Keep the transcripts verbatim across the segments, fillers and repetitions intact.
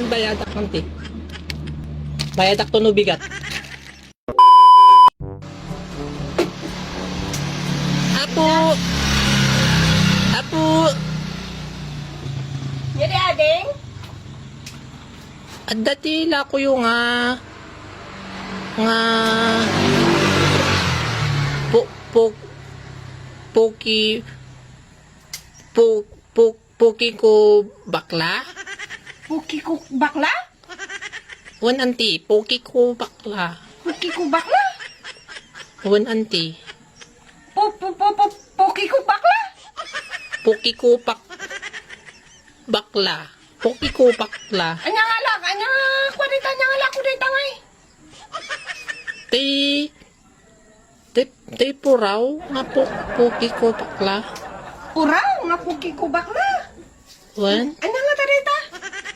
Bayadak, auntie. Bayadak to no bigat. Apo! Apo! Yadi, ading? Adda ti lakoyo nga, nga pu-, pu-, puki-, pu-, pu-, Puki ko bakla? Puki ko bakla? Wen, auntie, puki ko bakla. Puki ko bakla? Wen, auntie. Pu-, pu-, pu-, pu-, puki ko bakla? Puki ko pak-, bakla. Puki ko bakla. Anya nga lak-, anya nga kua dayta, anya nga lako dayta ngay? Ti Ti, ti puraw nga pu-, puki ko bakla. Puraw nga puki ko bakla? Wen? Anya nga ta dayta?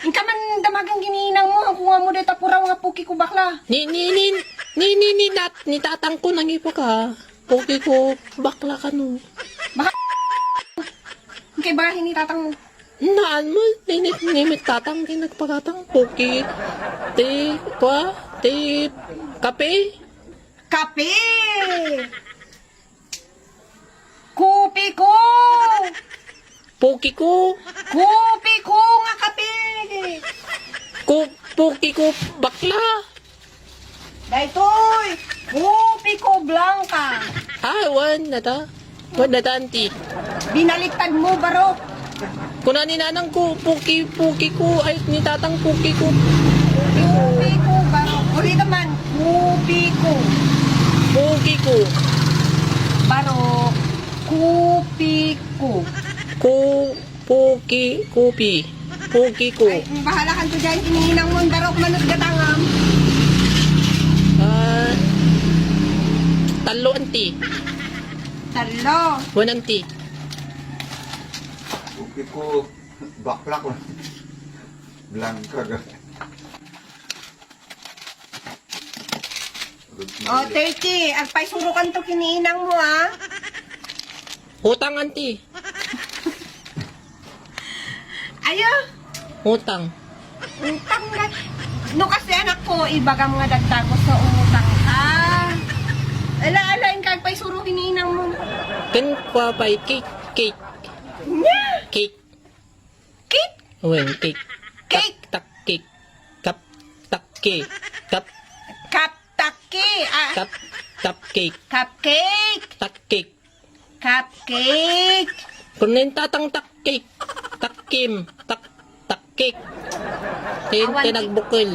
Inka man damagen ken ni inangmo, haan ko nga ammo dayta puraw nga puki ko bakla. Ni, ni, ni, ni, ni, ni nat-, ni tatangko nangipaka. Puki ko bakla kano. Baka kay bahin ni tatangmo. Naan mo, ni, ni, ni, ni tatang, ni nagpagatang. Puki, ti, kua, ti, kape. Kape! Kupi ko! Puki ko! Kupi ko nga kape! Ku-, puki ko bakla! Daytoy! Kupi ko blanca! Ah, wen, nata? Wen, nata, auntie? Binaliktad mo, barok! Kuna ni nanang ko, puki, puki ko, ay, ni tatang, puki ko. Kupi ko, barok. Uli ka man, kupi ko. Puki ko. Barok, kupi ko. Ku-, puki, kupi. Puki ko. Ay, bahala kanto dyan, iniinang mo, barok, manut gatangam. Ah, tallo, auntie. Tallo. Wen, auntie? Puki ko. Bakla ko. Blanca ga. O, thirty. Agpaisuro kanto ken ni inang mo, ah. Utang, auntie. Ayo. Utang. Utang nga. No kasi, anak ko, ibagam nga dagdagus nga umutang ka. Ala, ala, inka agpaisuro ken ni inang mo. Ken kua pay, cake, cake. Nya. Cake. Cake? Wen, cake. Cake. Tap, tap, cake. Kap, tak, cake. Kap, Kap, tak, cake. Ah. Kap, tap, cake. Cupcake. Tak, cake. Cupcake. Kunen tatang tak, cake. Tak, kim. Tak, tak, cake. Tin, Awan ti- tinagbukil.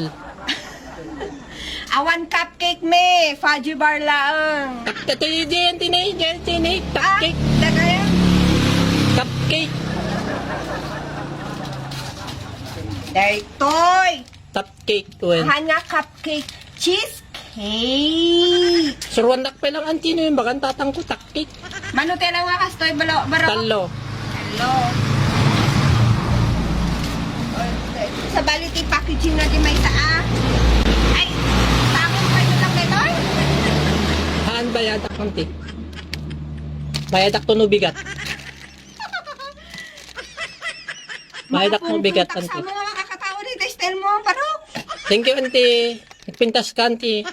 Awan cupcake me, fudgy bar laeng. Tak, tak, di, di, di, di, di, di, tak, Ah, cake. Dagayan. Cupcake. Daytoy. Cupcake, wen. Ahan nga cupcake. Cheesecake. Suruan dak pa lang, auntie, no, yung bagan tatang ko, tak cake. Mano ti lang nga kastoy, balo, baro? Tallo. Tallo. Sabali ti packaging na di maysa, ah. Ay, takot pa yung lang ito, eh. Haan bayadak, auntie? Bayadak to no bigat. Bayadak no bigat, auntie. Mga makakatawa dito, style mo, parok. Thank you, auntie. Nagpintas ka, auntie.